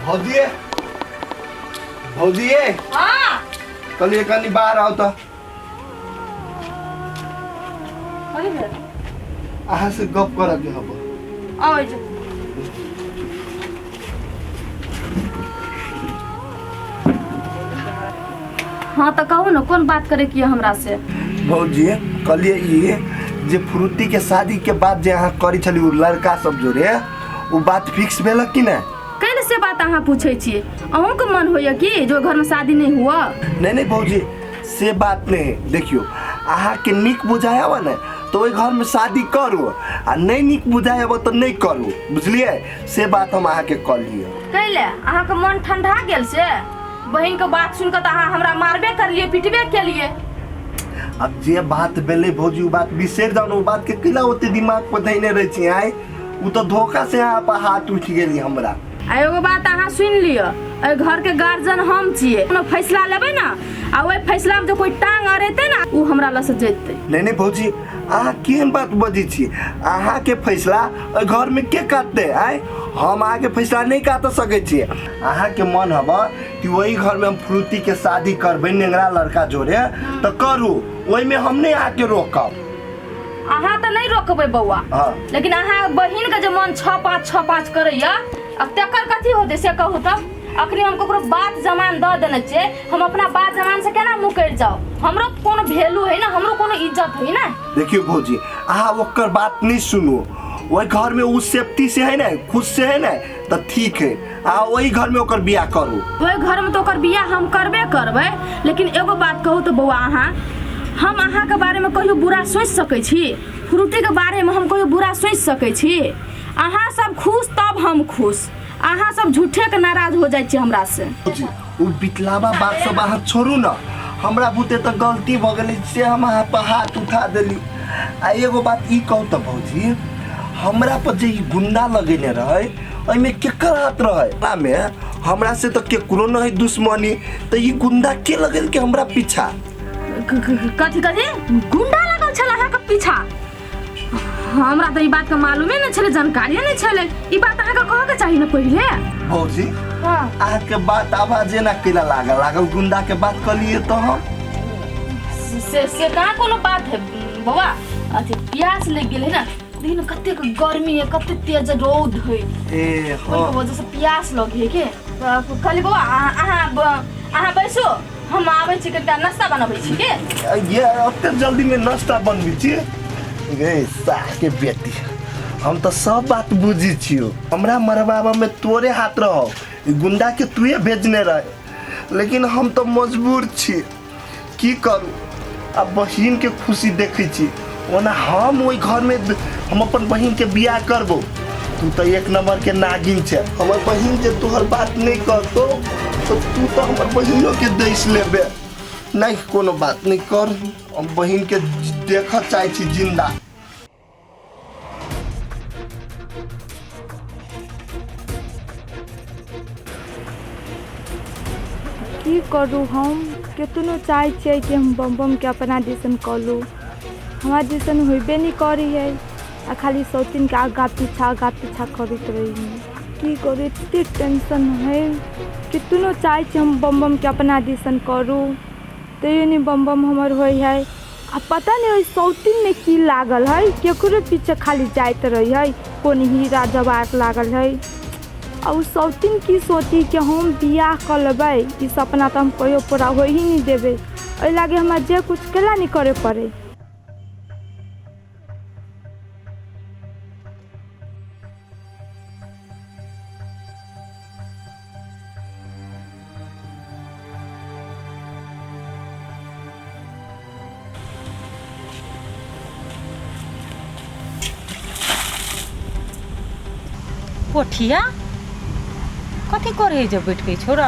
भौजी, भौजी। हाँ। कहलिए कनी बाहर आउ तऽ। कथी भेल? अहाँ से गप करऽ के हब। आबै छी। हाँ, तऽ कहू ने, कोन बात करे की हमरा से? भौजी, कहलिए ई जे फ्रूटी के शादी के बाद जे अहाँ करी छली उ लड़का सब जोरे, उ बात फिक्स भेलक कि नहि? कैले से बात अहाँ पूछै छी? अहूँके मन होइए कि जो घरमे शादी नहि हुआ? नहीं नहीं भौजी, से बात नहीं है। देखियो, अहाँके नीक बुझाय आबे ने तो ओहि घरमे शादी करू, आ नहीं नीक बुझाय आबे तो नहीं करू, बुझलिए? से बात हम अहाँके कहलिए। कैले अहाँके मन ठंडा गेल से बहिनके बात सुनि कऽ तऽ अहाँ हमरा मारबे करलिए, पिटबे केलिए। अब जे बात भेलै भौजी, उ बात बिसरि जाउ ने। उ बात के कैला ओते दिमाग पर धैने रहै छी आइ? उ तऽ धोखा से अहाँ पर हाथ उठि गेली हमरा। आ एगो बात अहाँ सुनि लिअ, एहि घरके गार्जियन हम छियै। कोनो फैसला लेबै ने आ ओहि फैसलामे जे कोइ टांग अड़ेतै ने, ओ हमरा लग से जेतै। नहीं नहीं भौजी, अहाँ केहन बात बजै छी? अहाँके फैसला एहि घरमे के काटतै आइ? हम अहाँके फैसला नहि काट सकै छी। अहाँके मन हब कि ओहि घरमे हम फ्रूटीके शादी करबै नेंगरा लड़का जोड़े तऽ करू, ओहिमे हम नहि अहाँके रोकब। अहाँ तऽ नहि रोकबै बौआ। हाँ। लेकिन अहाँ बहिन के जे मन 6 5 6 5 करैया, अब तेकर कथी होतै से कहू। तब अखनी हम ककरो बात जमान दऽ देने छियै, हम अपना बात जमान से केना मुकरि जाउ? हमरो कोनो वैल्यू है ना, हमरो कोनो इज्जत है ना। देखियौ भौजी, अहाँ ओकर बात नहीं सुनू। ओहि घर में उ सेफ्टी से है ना, खुश से है ना, तऽ ठीक है, अहाँ ओहि घर में ओकर बियाह करू। ओहि घर में तो ओकर बियाह हम करबे करबै, लेकिन एगो बात कहू तऽ बौआ, अहाँ हम अहाँके बारेमे कहियो बुरा सोचि सकै छी? फ्रूटीके बारेमे हम कहियो बुरा सोचि सकै छी? अहाँ सब खुश तब हम खुश। अहाँ सब झूठेके नाराज हो जाइ छी हमरा से। भौजी, उ बितलावा बात सब अहाँ छोड़ू न। हमरा बुते तऽ गलती भऽ गेलै से हम अहाँ पर हाथ उठा देली। आ एगो बात ई कहू तऽ भौजी, हमरा पर जे ई गुंडा लगेने रहै, ओहिमे केकर हाथ रहै? मे हमरा से तऽ केकरो नहि दुश्मनी, तऽ ई गुंडा के लगेलकै हमरा पीछा? कथी कथी गुंडा लगल छल अहाँके पीछा? हमरा तऽ ई बात के मालूमे नहि छलै, जानकारिए नहि छलै। ई बात अहाँके कहऽ के चाही ने पहिले। भौजी। हाँ। अहाँके बात आवाजे ना कैला लागल लागल गुंडा के बात कहलिए तऽ हम से कहाँ कोनो बात है बौआ। अथी प्यास लागि गेल है ने, देखी ने कतेक गर्मी है, कतेक तेज रौद है। ए हाँ। ओहिके वजह से प्यास लगे है के। कहली बौआ, अहाँ बैसो, हम आबै छी, कनिटा नाश्ता बनबै छी के। ये ओते जल्दी में नाश्ता बनबै छी? गे साह के बेटी, हम तऽ सब बात बुझी छियो। हमरा मरबाबा में तोरे हाथ रहो, ई गुंडा के तुए भेजने रहे, लेकिन हम तऽ मजबूर छी, की करू? अब बहिन के खुशी देखै छी। ओना हम ओहि घर में हम अपन बहिन के बियाह करबो। तू तऽ एक नंबर के नागिन छै। हमर बहिन जे तोहर बात नहीं कहतो तो तू तऽ हमर बहिनो के दैस लेबे। नहीं, कोनो बात नहीं कर, हम बहिन के देखऽ चाहै छी जिंदा। की करू, हम केतनो चाहै छियै कि हम बम बमके अपना दिसन कऽ लू, हमरा दिसन होइबे नहि करै हइ आ खाली सौतिनके आगाँ पीछा आगाँ पीछा करैत रहै हइ। की करू, एतेक टेंशन हइ। केतनो चाहै छियै हम बम बमके अपना दिसन करू, तैयो नहि बम बम हमर होइ हइ। आ पता नहि ओहि सौतिनमे की लागल हइ, केकरो पीछे खाली जाइत रहै हइ, कोन हीरा जवाहर लागल हइ। आ ओ सौतिन की सोची कि हम बियाह कऽ लेबै, ई सपना तऽ हम कहियो पूरा होइ ही नहि देबै। एहि लागी हमरा जे किछु केला नहि करय पड़ै। कोठिया कथी करे जे बैठ के छोरा?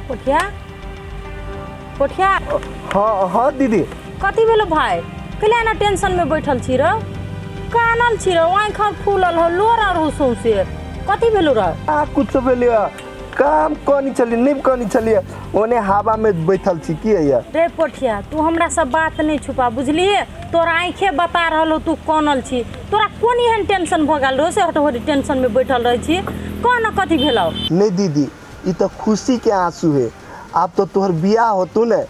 कोठिया, कोठिया। हाँ हाँ दीदी। कथी भेलो भाई? कैला एना टेंशन में बैठल छी रो? कानल छी रो, आँखि फूलल हो, लोर आर हो सौंसे, कथी भेलो रो? आ कुछ भेलियो। काम कहनी छलियै, नहि कहनी छलियै, ओने हवामे बैठल छी की होइए। रे पोठिया, तू हमरा सब बात नहीं छुपा, बुझलिए? तोरा आँखे बता रहल हो तू कानल छी। तोरा कोन एहन टेंशन भऽ गेल रहो से हटोहरी टेंशन में बैठल रहै छी? कह न, कथी भेलौ? नहीं दीदी, ई तऽ खुशी के आंसू है। आब तो तोहर बियाह होतू ने,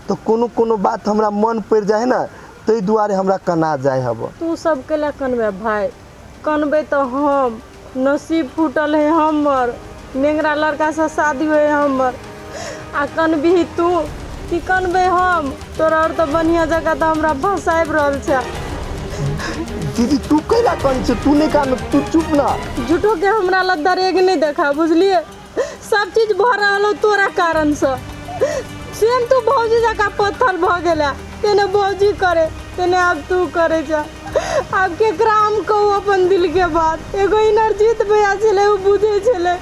तो कोनो कोनो बात हमरा मन पड़ि जाइ है ने, ताहि दुआरे हमरा कना जाइ हब। तू सब केला कनबे भाय? कनबे तऽ हम, नसीब फूटल है हमर, नेंगरा लड़का से शादी हुए हमर, आ कनबही तू कि कनबे हम? तोरा और तऽ बढ़िया जगह तऽ हमरा फंसाबि रहल छै। दीदी, तू कैला कन छै? तू नहि कान, तू चुप ना। झूठो के हमरा लग दरेग नहीं देखा, बुझलिए? सब चीज भऽ रहल हो तोरा कारणसँ। सेम तू भौजी जकाँ पत्थर भऽ गेला, तेने भौजी करे तेने आब तू करे जा। आब केकरा हम कहू अपन दिल के बात? एगो इनरजीत भैया छलै, ओ बुझै छलै,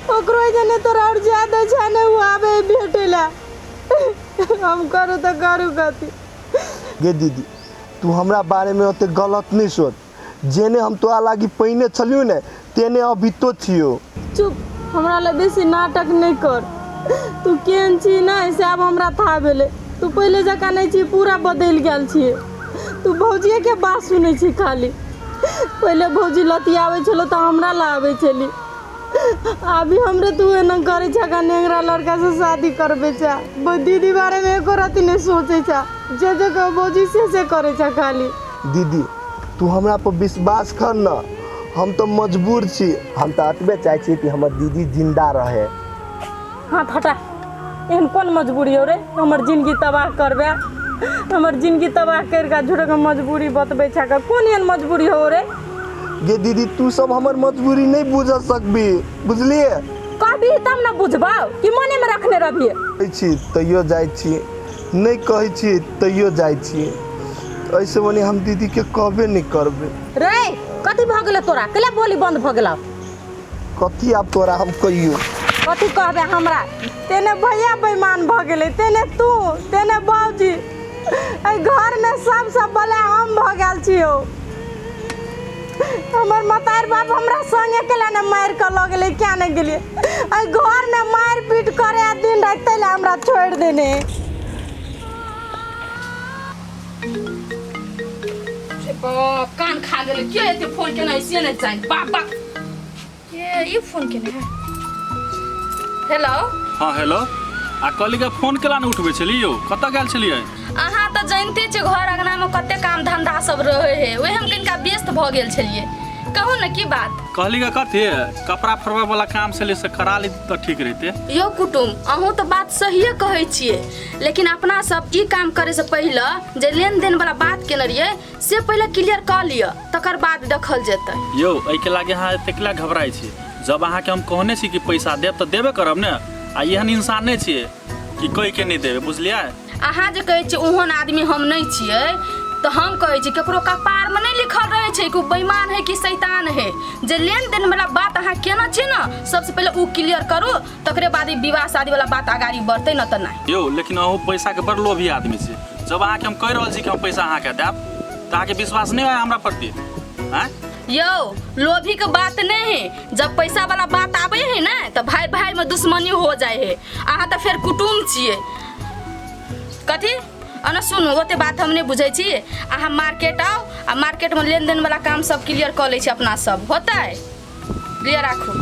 ओकरो जने तोरा और ज्यादा छै ने, ओ आबे भेटै ला। हम करू तऽ करू कथी? गे दीदी, तू हमरा बारेमे ओते गलत नहि सोच। जेने हम तोरा लागी पहिने छलियौ ने, तेने अभी तो छियौ। चुप, हमरा लए बेसी नाटक नहि कर। तू केहन छी ने से आब हमरा था भेलै। तू पहिले जकाँ नहि छी, पूरा बदलि गेल छियै। तू भौजिएके बात सुनै छी खाली। पहिले भौजी लतियाबै छलौ तऽ हमरा लए आबै छली, अभी हमरे तू एना करै छह, नेंगरा लड़का से शादी करबै छह। दीदी बारेमे एको रत्ती नहि सोचै छह, जे जे कहो भौजी से करै छह खाली। दीदी, तू हमरा पर विश्वास कर न, हम तऽ मजबूर छी। हम तऽ एतबे चाहै छी कि हमर दीदी जिंदा रहे। हाथ हटा, एहन कोन मजबूरी हो रे हमर जिंदगी तबाह करबे? हमर जिंदगी तबाह करि कऽ झूठोके मजबूरी बतबै छह, कोन एहन मजबूरी हो रे? गे दीदी, तू सब हमर मजबूरी नहि बुझ सकबी, बुझलिए? कहबी तब ने बुझबौ कि मनेमे रखने रहबियै? कहै छी तैयो जाइ छी, नहि कहै छी तैयो जाइ छी। एहिसँ मने हम दीदीके कहबे नहि करबै। रे, कथी भऽ गेलै तोरा? केला बोली बंद भऽ गेलौ? कथी आब तोरा हम कहियौ? कथी कहबे हमरा? तेने भैया बेईमान भऽ गेलै, तेने तू, तेने बाबूजी, एहि घरमे सबसँ बला हम भऽ गेल छियौ। हमर मतार बाप हमरा संगे केला ने मारि कऽ लऽ गेलै, किया नहि गेलियै? एहि घरमे मारि पीट करे आ दिन राति, ताहि लए हमरा छोड़ि देने। बाप, कान खा गेलै। के एते फोन केना से नहि जानि। बाप बाप, के ई फोन केने है? हेलो। हाँ हेलो, आ कहली के फोन केला ने उठबै छलियै यौ? कतऽ गेल छलियै? अहाँ तऽ जानिते छियै घर अंगनामे कते काम धंधा सब रहै है, ओहि हम कनिका व्यस्त भऽ गेल छलियै। कहू ने, की बात? कहली के कथी, कपड़ा फरबै वाला काम छलै, से करा ली तऽ ठीक रहितै। यौ कुटुम, अहूँ तऽ बात सहिए कहै छियै, लेकिन अपना सब ई काम करैसँ पहिले जे लेन देन वाला बात केने रहियै से पहिले क्लियर कऽ लिअ, तकर बाद देखल जेतै। यौ, एहिके लागे अहाँ एतेक केला घबराइ छी? जब अहाँके हम कहने छी कि पैसा देब तऽ देबे करब ने, आ एहन इंसान नहि छियै कि कहि के नहि देबै, बुझलियै? अहाँ जे कहै छियै ओहन आदमी हम नहि छियै, तऽ हम कहै छी ककरो कपारमे नहि लिखल रहै छै कि ओ बेईमान है कि शैतान है। जे लेन देन वाला बात अहाँ केने छियै ने, सबसँ पहिले ओ क्लियर करू, तकरे बाद ई विवाह शादी वाला बात अगाड़ी बढ़तै, न तऽ नहि। यौ, लेकिन अहूँ पैसाके बड़ लोभी आदमी छी। जब अहाँके हम कहि रहल छी कि हम पैसा अहाँके देब, तऽ अहाँके विश्वास नहि होय हमरा प्रति? आँय यौ, लोभी के बात नहीं है, जब पैसा वाला बात आवे है ना तऽ भाई भाई में दुश्मनी हो जाए है। अहाँ तऽ फेर कुटुम्ब छियै। कथी अना सुनू, ओते बात हम नहि बुझै छी। अहाँ मार्केट आउ आ मार्केटमे लेनदेन वाला काम सब क्लियर कऽ लै छी अपना सब, होतै? लिअ, राखू।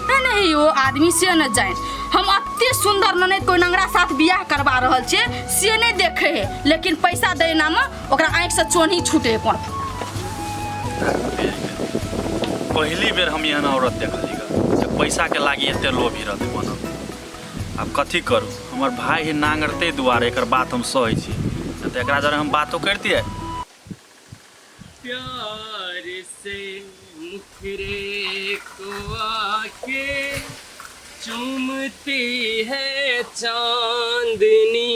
नहीं नहीं यो आदमी से न जाए, हम अते सुंदर ननैद कोई नंगरा साथ बियाह करवा रहल छियै से नहीं देखे है, लेकिन पैसा दै नामे ओकरा आँखिसँ चोन्ही छूटे है। कोन पहिली बेर हम एहन औरत देखली ग जे पैसा के लागी एते लोभी रहतै बनल। आब कथी करू, हमर भाय ही नांगर, ताहि दुआरे एकर बात हम सहै छी, नहि तऽ एकरा जरे हम बातो करितियै। प्यार से मुखरे को आके चूमती है चांदनी।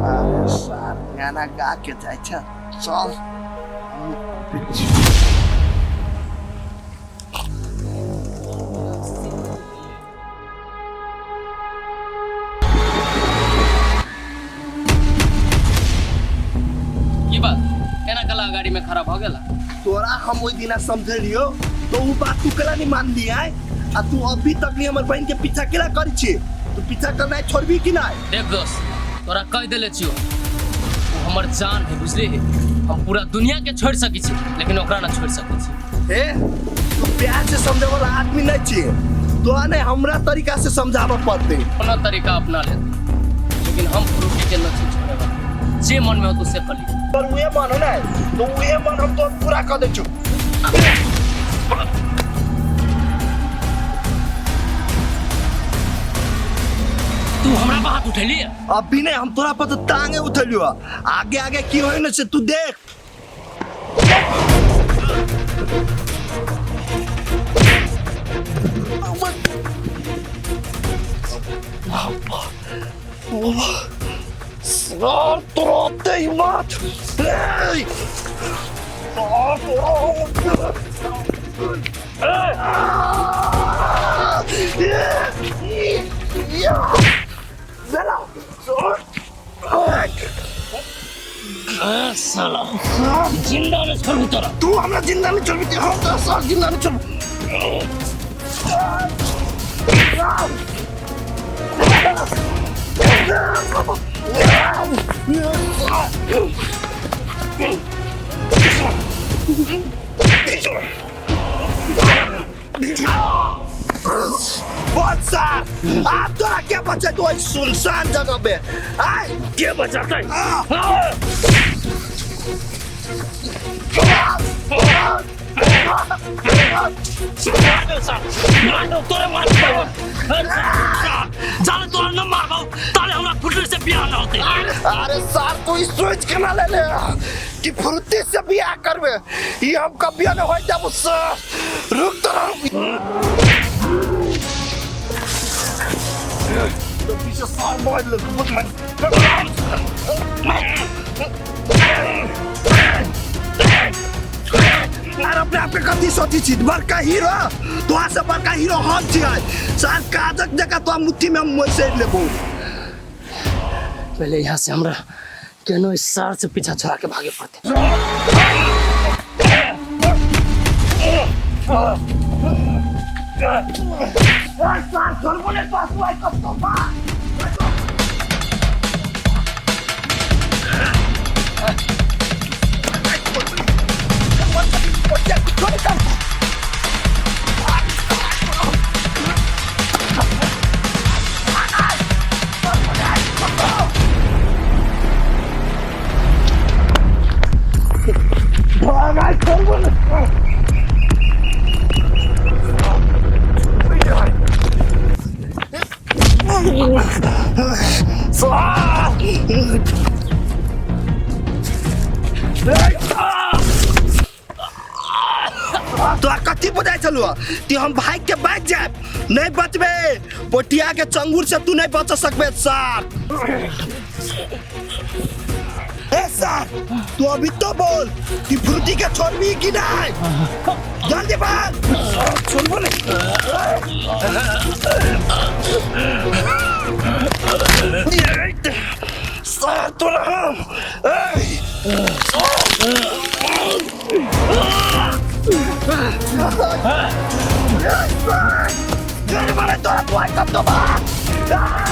अरे सार, गाना गा के जाइ छै, चल। की बात, केना गला अगाड़ी में खड़ा भ गेला। तोरा हम ओहि दिना समझेलियो तो उ बात तू केला नहीं मान लिया आ तू अभी तक नहीं हमर बहन के पीछा केला करी छी? तू पीछा करना छोड़बी कि नहीं? देख दोस्त, तोरा कह देले छियो वो हमर जान है, बुझली? हम पूरा दुनिया के छोड़ सकी छी लेकिन ओकरा ना छोड़ सकी छी। ए तू प्यार से समझे वाला आदमी नहीं छी, तोरा नहीं हमरा तरीका से समझाबऽ पड़ते। अपना तरीका अपना ले, लेकिन हम फ्रूटी के न छोड़े वाला। जे मन में हो तो से कर ली। पर उहे मन हो ना तो उहे मन हम तो पूरा कर दे छु। तू हमरा पर हाथ उठेली? अभी नहीं, हम तोरा पर तो टांगे उठेलियो। आगे आगे की होय न से तू देख। सर तोरा हिम्मत। साला जिंदा नहीं छोड़बी तोरा। तू हमरा जिंदा नहीं छोड़बी, हम तोरा सर जिंदा नहीं छोड़बी। सर आप तोरा के बचे तो सुनसान जगह पे आए के बचाते? तोरे मार जाने तोरा न मारबो ताले हमरा फुटले से बियाह न होते। अरे सर तू इस सोच के ना ले ले कि फुर्ती से बियाह करबे, ये हम कभी न होय जाबो सर। रुक तो तो पीछे सर बोल लग यार अपने आप के कथी सोची छी? बड़का हीरो, तोरा से बड़का हीरो हम छियै सर। काजक जगह तो मुट्ठी में हम मोसेड़ लेबो। पहले यहाँ से हमरा केनो इस सार से पीछा छुड़ा के भागे पड़ते। सर छोड़बो नहीं तो तू आई कब तो बा। तोरा कथी बुझाइ छलु कि हम भाग के बच जायब? नहीं बचबे, पोटिया के चंगुर से तू नहीं बच सकबे सर। ए सर तू अभी तो बोल कि फ्रूटी के छोड़बी कि नहीं? जल्दी बोल। छोड़बो नहीं। सर तोरा हम तोरा।